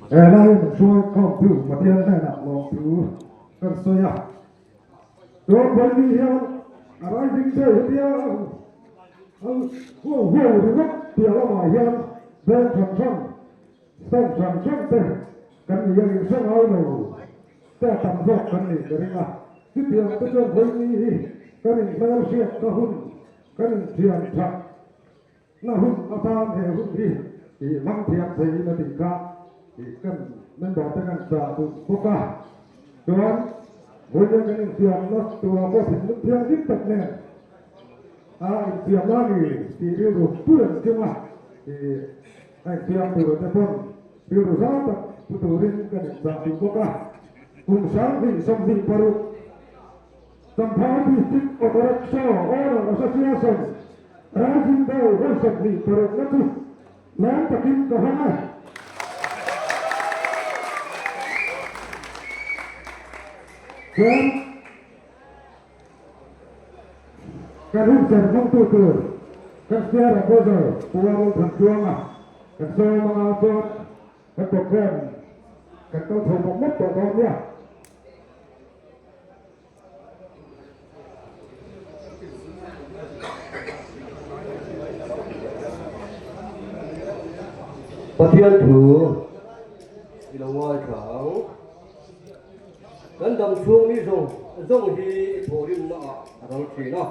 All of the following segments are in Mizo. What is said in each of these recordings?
He lai min hruai khawmtu Pathian hnenah lawmthu kan sawi a. Chuan Vawiini hian a Rising Day hetia an huau huau ringawt piah lamah hian veng hran hran, stand hran hran te kan ni a, inhre ngai lo te a tam zawk kan nih ka ring a. Chutiang te chuan Vawiini hi kan inhmelhriatna hun, kan inthian that Na hun atan he hun hi i hmang thiam theiin a tih kha i kan member te kan chah duh bawk a. Chuan vawiin kan infiamna turah pawh thinlung thianghlim tak nen a infiamna a ni tih rilru pu reng chunga i a infiam tur te pawn rilru zau tak pu turin kan inchah duh bawk a. Kum 2026 Champhai District Auto Rickshaw Owner Association Rising Day vawi 26 na chu lawm takin ka hawng a. Chuan kan hunser hmangtu tur kan Senior Advisor Pu Arul Thantluanga kan sawm anga chuan kan program kan kal chho mawp mawp tawh dawn nia. Pathian thu i lo ngaithla ang. Kan dam chhung ni zawng zawng hi i thawhrimna ah a ral thin a.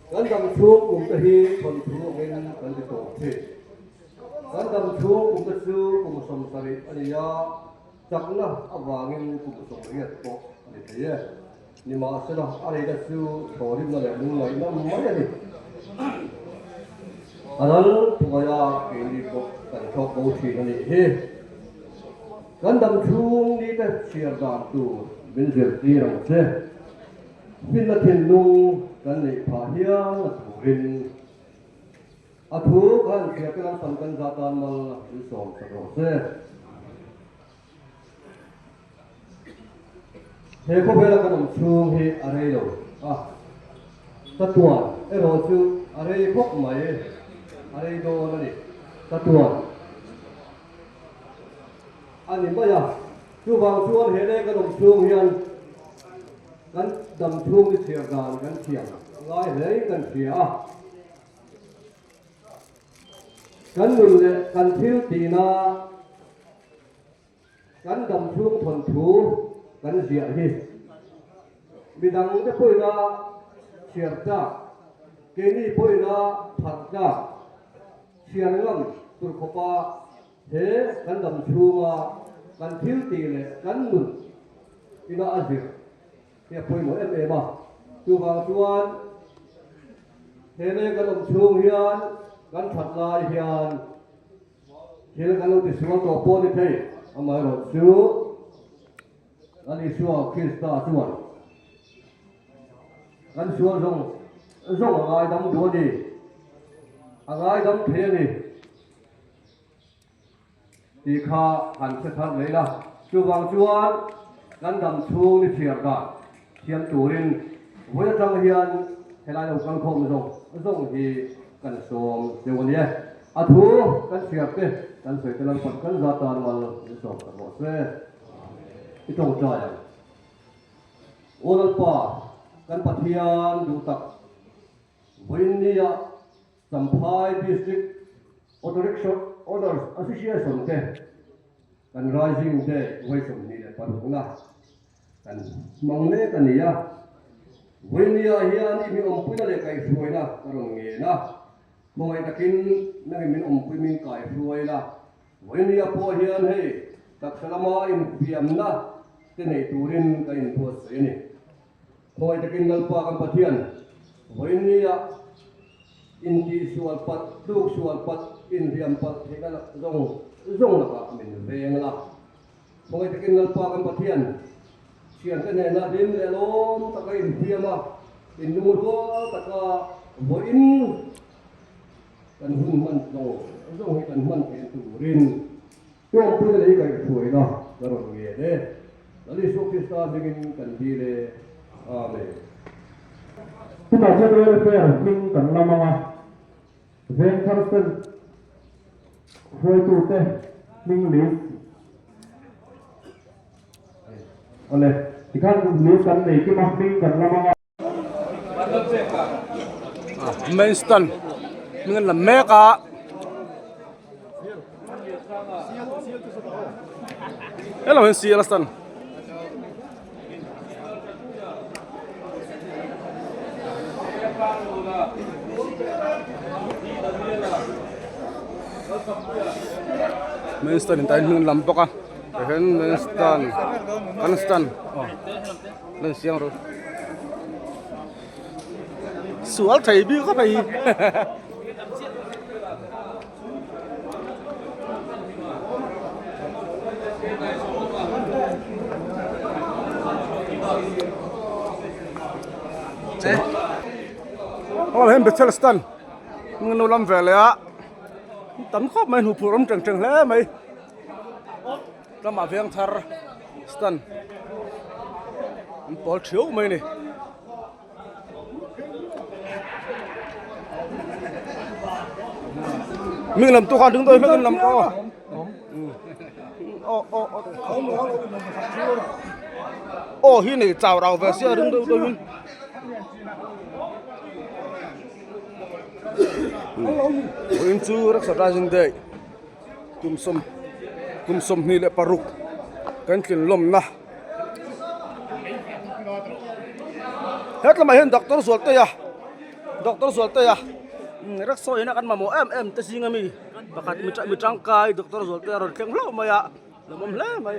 Kan dam chhung kum te hi thawnthu angin kan ti tawh thin. Kan dam chhung kum te chu kum 70 a ni a. Chakna avangin kum 80 pawh a ni thei e. Nimahsela, a reina chu thawhrimna leh lungngaihna mai a ni. A lal thuaia keini pawh kan thlawk bo thin a nih hi. Kan dam chhung nite chhiar dan tur min zirtir ang che. Finna thinlung kan neih phah hial a turin. A thu khan hriat lam pan kan zah tan mal min sawm sak rawh se. He khawvela kan awm chhung hi a rei lo a, chatuan erawh chu a rei khawp mai, a rei dawn a ni. Chatuan a ni mai a, chuvang chuan he lei kan awm chhung hian kan dam chhung ni chhiar dan kan thiam ngai hlein kan hria a. Kan nun leh kan thil tihna, kan dam chhung thawnthu kan ziah hi midangte pawhina chhiar tlak, keini pawhina pharh tlak, chhiar ngam tur khawpa he kan dam chhunga kan thil tih leh kan nun ina a zir hi a pawimawh em em a. Chuvang chuan he lei kan awm chhung hian kan that lai hian thil kan lo tisual tawh pawh a ni thei. Amaherawhchu Lal Isua Krista chuan kan sual zawng zawng a ngaidam duh a ni, a ngaidam thei a ni. Tih kha han hre thar leh ila, chuvang chuan kan dam chhung ni chhiar dan thiam turin vawi atang hian helai lo kal khawm zawng zawng hi kan sawm deuh a ni e. A thu kan chhiar te kan sawi te lalpan kan za tan mal min sawm tak rawh se. I tawngtai ang. Aw Lalpa, kan Pathian duh tak, vawiinnia Champhai District Auto Rickshaw Owners Association te kan Rising Day vawi 26 na kan hmang mek a ni a. Vawinia hian i mi awmpuina leh kaihhruaina ka rawn ngen a, khawngaih takin nangin min awmpui min kaihruai la. Vawinia pawh hian hei taksa lama infiamna te nei turin ka inbuatsaih a ni. Khawi takin Lalpa kan Pathian, vawiinnia intihsual palh, tluksual palh, inhliam palh theihna lak zawng zawng lakah min veng la. Khawi takin Lalpa kan Pathian, thiante nena hlim leh lawm taka inhliam a, inlungrual taka vawiin kan hun hman zawng zawng hi kan hman theih turin Tawngpuina lei kaihhruaina ka rawn ngen e. Lal Isua Krista hmingin kan dil e. Amen. Chutah chuan welfare hming kan lam ang a, Vengthar Cent. Hruaitute hming list. Awle, tikhan list kan nei kim a, hming kan lam anga. Main stand hming an lam mek a. Hello hian CL stand. Main stand in tain hming an lam bawk a tihian main stand kan stand aw lan siang ru sual thei bik khawp hei Aw hei Bethel stand hming an lo lam ve leh a tam khawp mai hnuh phurh awm teng teng hle mai tlama veng thar stand an pawl thiau mai a ni. Ming lam tu khan ding doi hmel lam ko. O o o. O hi nei chau rau ve sia ding doi doi hin. In chu Raksha Rising Day kum sawm kum 26 kan tlin lawmna he tlamah hian doctor Zualtea doctor Zualtea rickshaw ina kan mamawh em em te zinga mi pakhat mi mi tangkai doctor Zualtea a rawn thleng hlauh mai a lawmawm hle mai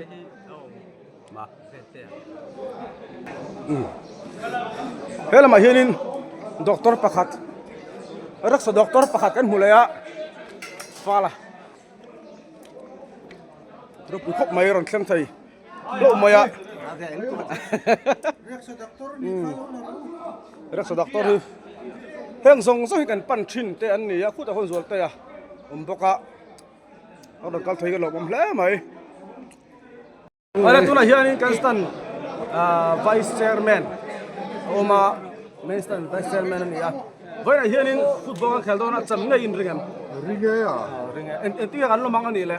he lamah hianin doctor pakhat rickshaw doctor pakhat kan hmu leh a fala ropui khawp mai rawn thleng thei hlauh mai a rickshaw doctor hi heng zawng zawng hi kan pan thin te an ni a khutah khawn zual te a awm bawk a a rawn kal thei ka lawmawm hle mai. Awle tunah hianin kan stand vice chairman a awm a main stand vice chairman a ni a vawiinah hianin football kan khel dawn a cham ngei in ring em ring e a ring e engtin nge kan lawm ang a nih le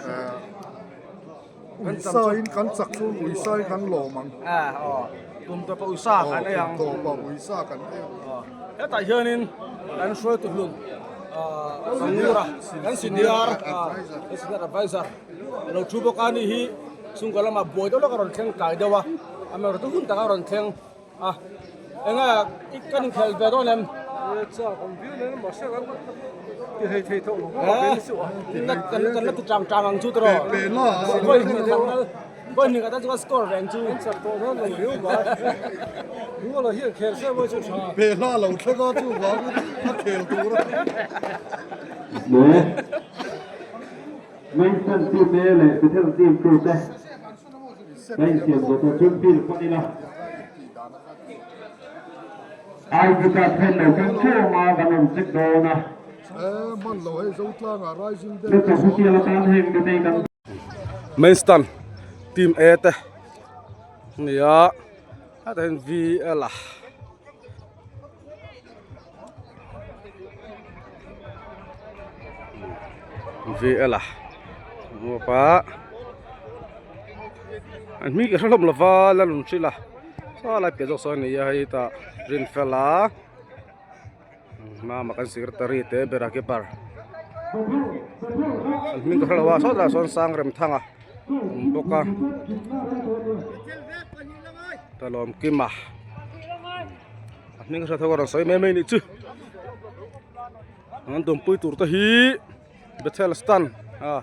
uisa in kan chak chu uisa in kan lawm ang a aw tum tawpa uisa kan ei ang tum tawpa uisa kan ei ang hetah hianin kan hruaitu hlun Sangura kan senior senior advisor A lo thu bawk a ni hi chhungkaw lamah buai deuh lawk a rawn thleng tlai deuh a amaherawhchu hun takah a rawn thleng a eng nge kan inkhel ve dawn em kan kan la ti chang chang ang chu tiraw vawi hnih khat na vawi hnih khat na chu ka score reng chu Pehla lo thleng a chuvangin a khel tur a. Mason team A leh Bethel team 2 te ka insiam zawh tawh chuan field pan ila ID card kha in lo keng ṭheuh a kan rawn check dawn a. Match official atan heng mite hi kan. Main stand team A te nia hetah hian VL a. VL a nguap a an hming ka hre hlawm lova la lun hrilh a saw lai piah zawk sawn a ni a hei tah rinfel a mama kan secretary te ber a keeper an hming ka hre lo a saw tlaiah sawn Sangremthanga a awm bawk a Talawmkima. A hming hre tho a rawn sawi mai mai nih chu an tumpui tur te hi Bethel stand a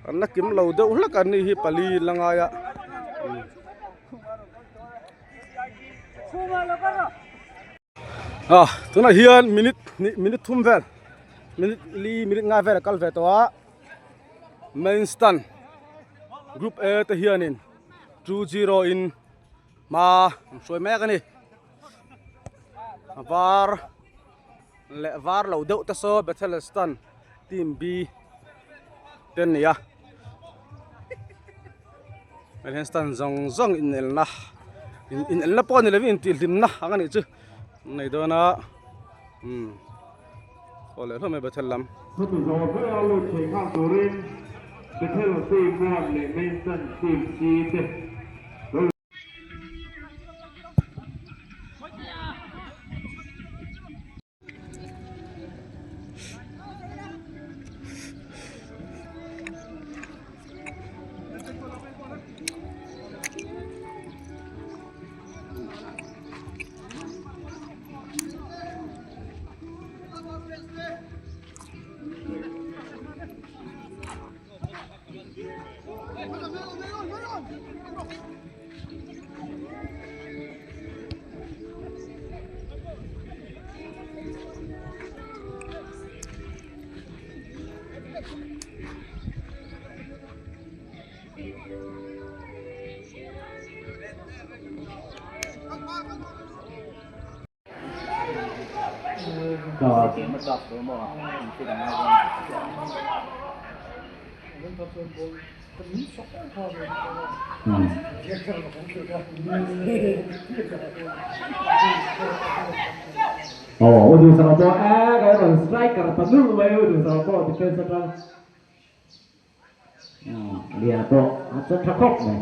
an la kim lo deuh hlek an nih hi pali la ngai a a tunah hian minute hnih minute thum vel minute li minute ngai vel a kal ve tawh a main stand group A te hianin 2-0 in. Hma an hruai mek a ni a var leh var lo deuh te saw Bethel stand team B te an ni a hei hian stand zawng zawng inelna inelna pawh a ni lovin intihhlimna ang a nih chu an nei dawn a umm. Aw leh hlawm e Bethel lam. Chumi zawh vela lut thei nghal turin Bethel team 1 leh Main Stand team C te lo Aw u duhsaka pawh e ka rawn striker ta nulh mai u duhsaka pawh defense atang Liana pawh a che tha khawp mai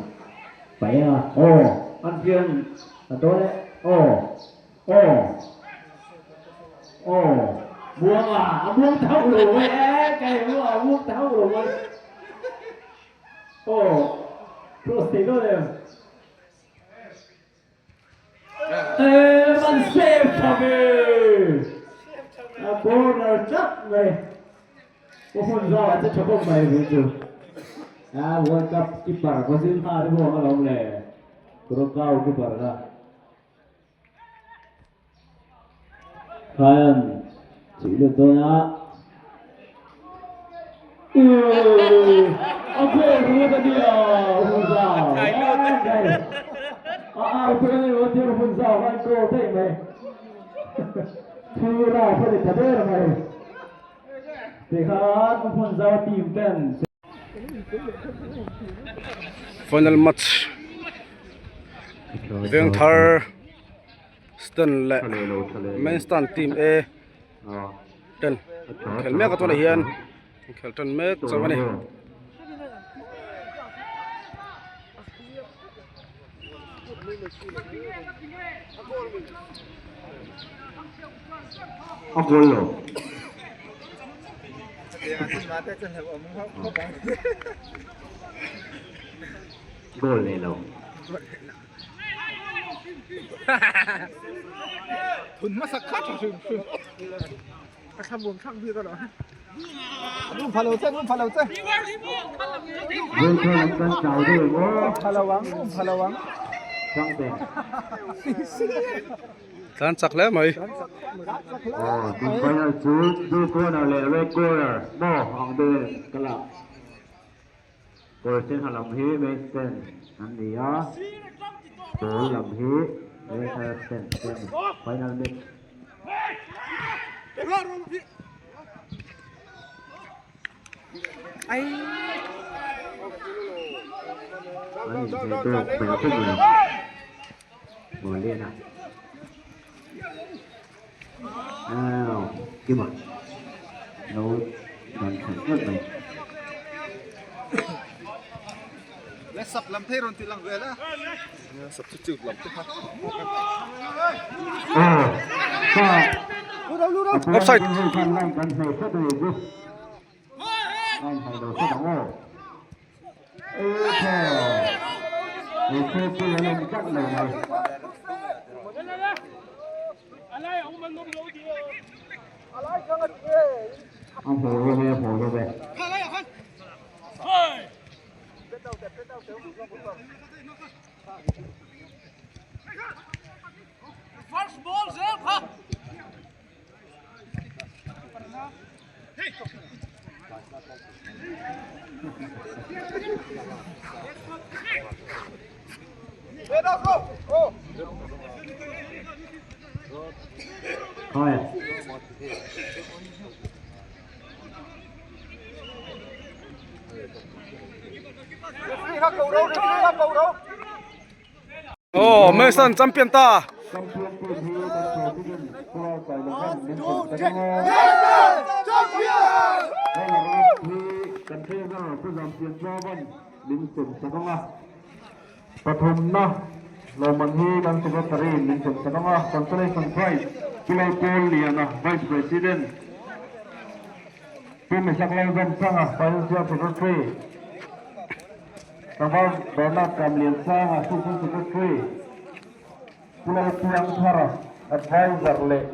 paih a aw an fiam ta dawn e aw aw aw buang a a buang ta hauh lo mai e ka hmu a buang ta hauh lo mai aw cross thei dawn em. Eman save tha ve a corner chat mai ko hun zo a che tha khawp mai vun chu a World Cup keeper Brazil hma te pawh a lawm le Curacao keeper kha khan chih lut dawn a a goal ringawt a nia hun zau a ar pawh a ni lo tir hun zau khan goal daih mai thu rap a ni ta ber mai tikhan hun zau team ten Final match Vengthar stand leh main stand team A ten khel mek a tunah hian khel tan mek chauh a ni. A goal lo. Goal nei lo. Thun hmasak kha tha hrim hrim. Ka thla buang thlak bik alawm. Rum pha lo che, rum pha lo che. Goal kha lam kan chau deuh em aw. Pha lo ang, rum pha lo ang. Changte. Tlan chak hle mai. Aw, tun final chu blue corner leh red corner maw ang deuh em ka lak. Kawr sen ha lam hi main stand an ni a, pawl lam hi Vengthar stand te a ni. Final match. An inhmeh tawk hmel khawp mai. Ball lian a. Aw, Kima. Lo dan khalh ngawt mai. Le sap lam thei rawn ti lang vel a. Substitute lam te kha. Aw, kha. Offside. Aw, Mason champion ta. sak ang a. Runner up hi kan treasurer Pu Zampian Chuavan min sem sak ang a. Pathumna lawmman hi kan secretary in min sem sak ang a. Consolation prize Pu Lalpawl Liana, Vice President, Pu Mesak Lalzawmsanga, Financial Secretary, Tlangval Bernard Kamliansanga, Assistant Secretary, Pu Lalpiangthara, Adviser leh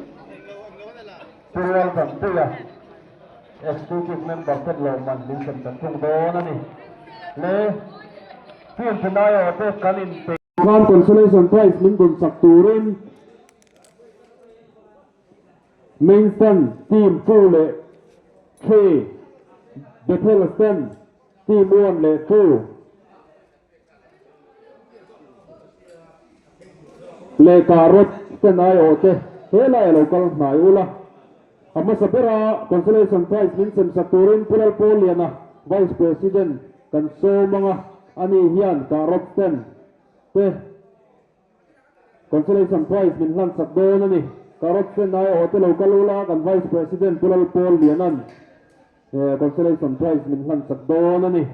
Pu Rualzampuia, Executive Member te lawmman min sem tak thung dawn a ni. Le team Chennai te kan inpeih. Khan consolation prize min dawn chak turin Main stand team 2 leh 3, Bethel stand team 1 leh 2, Leh carrot stand aiawh te helai a lo kal hnai ula. A hmasa bera consolation prize min sem sak turin Pu Lalpawlliana, Vice President kan sawm anga ani hian carrot stand te consolation prize min hlan sak dawn a ni. Carrot stand aiawh te lo kal ula kan Vice President Pu Lalpawlliana'n consolation prize min hlan sak dawn a ni.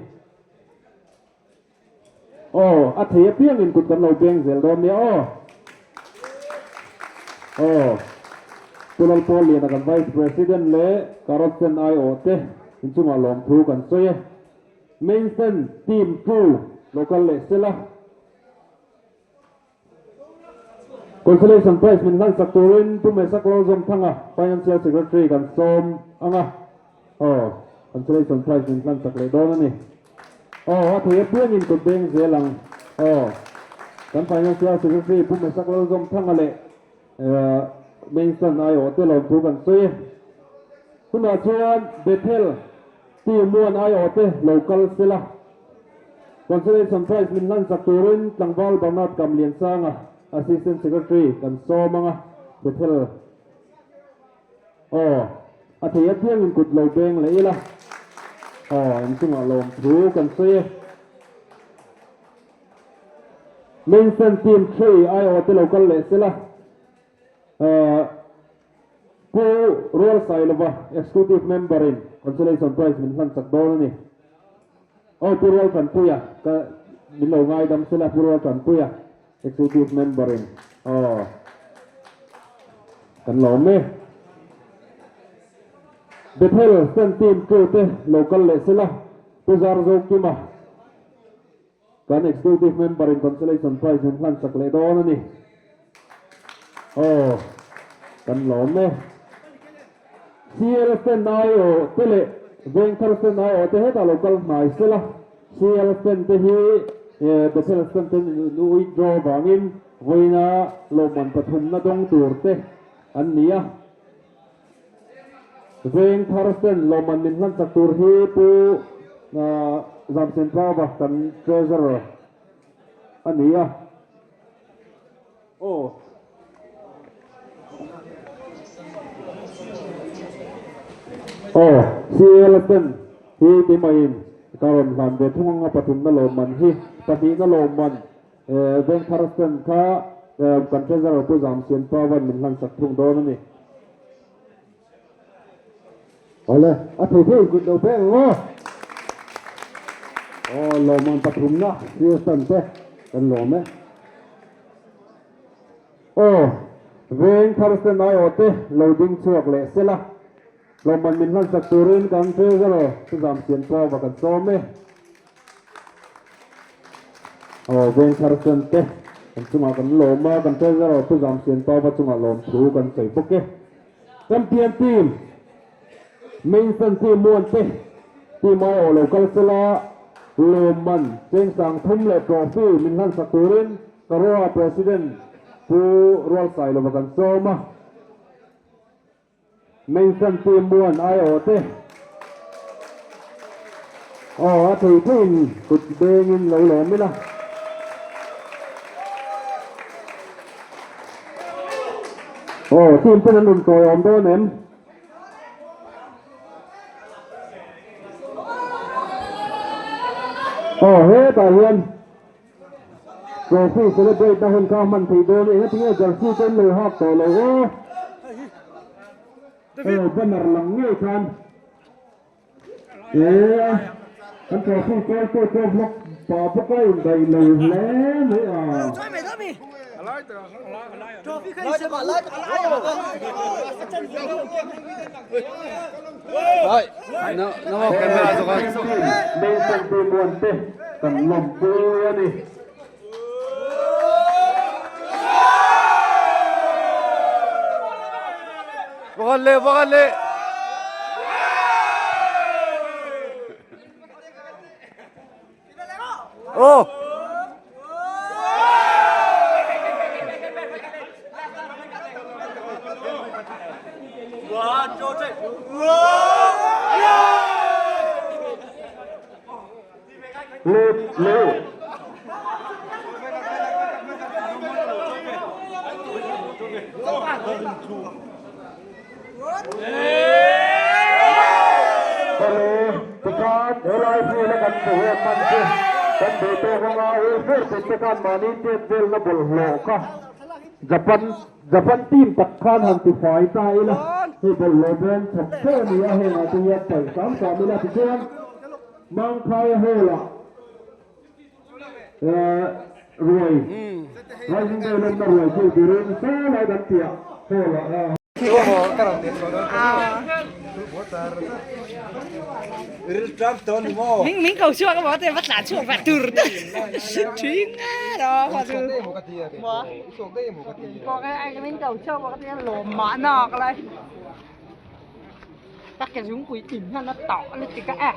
Aw, a thei apiangin kut kan lo beng zel dawn nia aw. Aw, Pu Lalpawlliana kan Vice President leh Carrot Stand aiawh te inchungah lawmthu kan sawi e. Main Stand Team 2 lo kal leh sela. Consolation Prize min hlan sak turin Pu Mesak Lalzawmthanga, Financial Secretary kan sawm ang a. Aw, Consolation Prize min hlan sak leh dawn a ni. Aw, a thei apiangin kut beng zel ang. Aw, kan Financial Secretary Pu Mesak Lalzawmthanga leh Main Stand aiawh te lawmthu kan sawi e. Tunah chuan Bethel Team 1 aiawh te lo kal sela. Consolation Prize min hlan sak turin Tlangval Bernard Kamliansanga, Assistant Secretary kan sawm ang a, Bethel aw, a thei apiangin kut lo beng leh ila, aw, inchungah lawmthu kan sawi e. Main Stand Team 3 aiawh te lo kal leh sela, Pu Rual Sailova, Executive Member in Consolation Prize min hlan sak dawn a ni. Aw Pu Rual Tanpuia, ka min lo ngaidam sela Pu Rual Tanpuia, Executive Member in aw kan lawm e. Bethel Stand Team crew te lo kal leh sela, Pu Zarzokima, Kan Executive Member in Consolation Prize min hlan sak leh dawn a ni. Aw, kan lawm e. CL Stand aiawh te leh Vengthar Stand aiawh te hetah lo kal hnai sela, CL Stand te hi Bethel Stand te withdraw vangin vawiina lawmman pathumna dawng tur te an ni a. Vengthar Stand lawmman min hlan chak tur hi Pu Zamsentlava kan Treasurer a ni a. Aw. Aw, CL Stand hi keimahin ka rawn hlan ve thung anga pathumna lawmman hi pahnihna lawmman Vengthar Stand kha kan Treasurer Pu Zamsentlava'n min hlan sak thung dawn a ni. Awle, a thei thei kut lo pek ang aw. Aw, lawmman pathumna sir tan te kan lawm e. Aw, veng thar sen aiawh te lo ding chhuak leh sela. Lawmman min hlan sak turin kan treasurer Pu Zamsian Pova kan sawm e. Aw, veng thar sen te kan chungah kan lawm a, kan treasurer Pu Zamsian Pova chungah lawmthu kan sawi bawk e. Champion team Main stand team muan te team aiawh lo kal sela lawmman chengsang thum leh trophy min hlan sak turin Karoa President Pu Rualsailova kan sawm a. Main stand team muan aiawh te aw a thei theiin kut bengin lo lawm ila. Aw, team ten an rawn tawi awm dawn em? Aw, hetah hian trophy celebrate na hun kha hman thei dawn e, engatinge jersey te an lo hak tawh lo aw? Aw banner lang ngei khan e kan trophy kawl pawh chu vlog pa bawk a indaih lo hle mai a. Mason Pi Muante kan lawmpui a ni. Lut leh. Pale, tikhan helai hmuna kan boruak hman chu kan duh tawk anga welfare pet te khan mahni chet velna bawlhhlawh kha Japan Japan team tak khan han ti fai ta ila hei bawlhhlawh bawm thawk theuh a ni a hengah te hian paih hram hram ila tichuan Mangkhai Hall ah ruai Rising Day lawmna ruai chu turin saw lai kan piah hall ah Mình cầu chuộc cái món này bắt lá chuộc và từ chính đó mà từ có cái anh mình cầu chuộc mà cái lỗ mã nọ cái này các cái giống quỷ tỉnh nó tỏ lên thì cái à